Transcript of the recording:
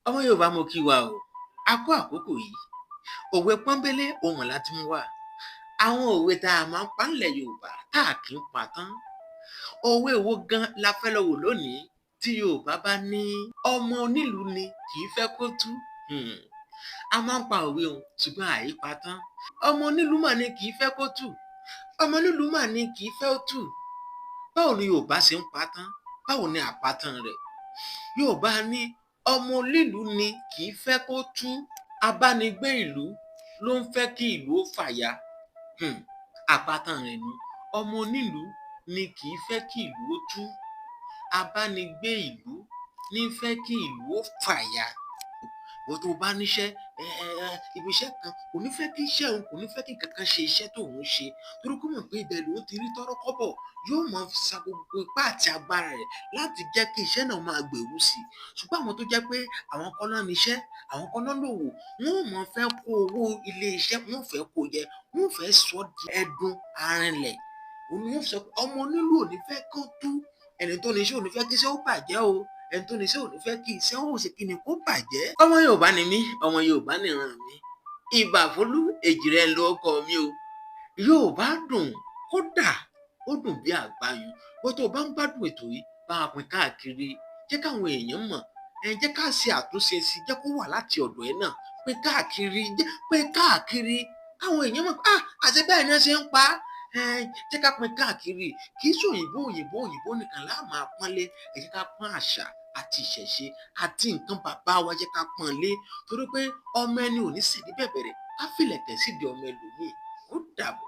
Ọmọ Yorùbá, mo kí wa o, a kú àkókò yìí. Òwe pọ́nbélé ohun láti mú wá, àwọn òwe tá a máa ń pa ńlẹ̀ Yorùbá tá a kì í pa tán. Òwe wo gan la fẹ́ lọ wò lónìí? Tí Yorùbá bá ní ọmọ onílùú ni kì í fẹ́ kó tú. A máa ń pa òwe òun, ṣùgbọ́n àyípa tán. Ọmọ onílùú mà ní kì í fẹ́ kó tú, ọmọ onílùú mà ní kì í fẹ́ ó tú. Báwo ni Yorùbá ṣe ń pa tán? Báwo ni àpatàn rẹ̀? Yorùbá ní ọmọ onílùú ni kì í fẹ́ kó tú, abánigbé ìlú ló ń fẹ́ kí ìlú ó fàya. Àpatàn rẹ̀ nu: ọmọ onílùú ni kì í fẹ́ kí ìlú ó tú, abánigbé ìlú ní fẹ́ kí ìlú ó fàya. Wọ́n tó bá níṣẹ́ ibi iṣẹ́ kan, kò ní fẹ́ kí iṣẹ́ òun, kò ní fẹ́ kí kankan ṣe iṣẹ́ tó òun ṣe, torí kó mọ̀ pé ibẹ̀ lòun ti rí tọ́rọ́ kọ́bọ̀. Yóò máa sa gbogbo ipá àti agbára rẹ̀ láti jẹ́ kí iṣẹ́ náà máa gbèrú sí i. Ṣùgbọ́n àwọn tó jẹ́ pé àwọn kan náà níṣẹ́, àwọn kan náà lòwò, wọ́n ò mọ̀ fẹ́ kó owó ilé iṣẹ́, wọ́n fẹ́ kó jẹ, wọ́n fẹ́ sọ di ẹdun arinlẹ̀. Òun ni wọ́n sọ pé ọmọ onílù ò ní fẹ́ kó tú. Ẹni tó níṣẹ́ ò ní fẹ́ kí iṣẹ́ ó bàjẹ́ o. Ẹni tó níṣẹ́ ò ní fẹ́ kí iṣẹ́ ó ṣe kí ni kó bàjẹ́. Ọmọ Yorùbá ni mí, ọmọ Yorùbá nìran mi. Ìbàfólú Èjìrẹ́ ló kọ mi o. Yorùbá dùn, kódà ó dùn bí àgbáyùn. Bó tó o bá ń gbádùn ètò yìí, bá a pín káàkiri, jẹ́ káwọn èèyàn mọ̀ ẹ, jẹ́ ká ṣe àtúnṣe sí, jẹ́ kó wà láti ọ̀dọ̀ ẹ náà. Pín káàkiri, pín káàkiri káwọn èèyàn mọ̀ ah, àti bẹ́ẹ̀ ni wọ́n ṣe ń pa ẹ. Jẹ́ ká pín káàkiri. Kì í ṣe òyìnbó òyìnbó òyìnbó nìkan láà máa pọ́nlé. Ẹ jẹ́ ká pọ́n àṣà àti ìṣẹ̀ṣe àti nǹkan bàbá wa, jẹ́ ká pọ́n lé, torí pé ọmọ ẹni ò ní sì ní bẹ̀bẹ̀rẹ̀ ká fìlẹ̀kẹ̀ sídìí ọmọ ẹlòmíì. Ó dàbọ̀.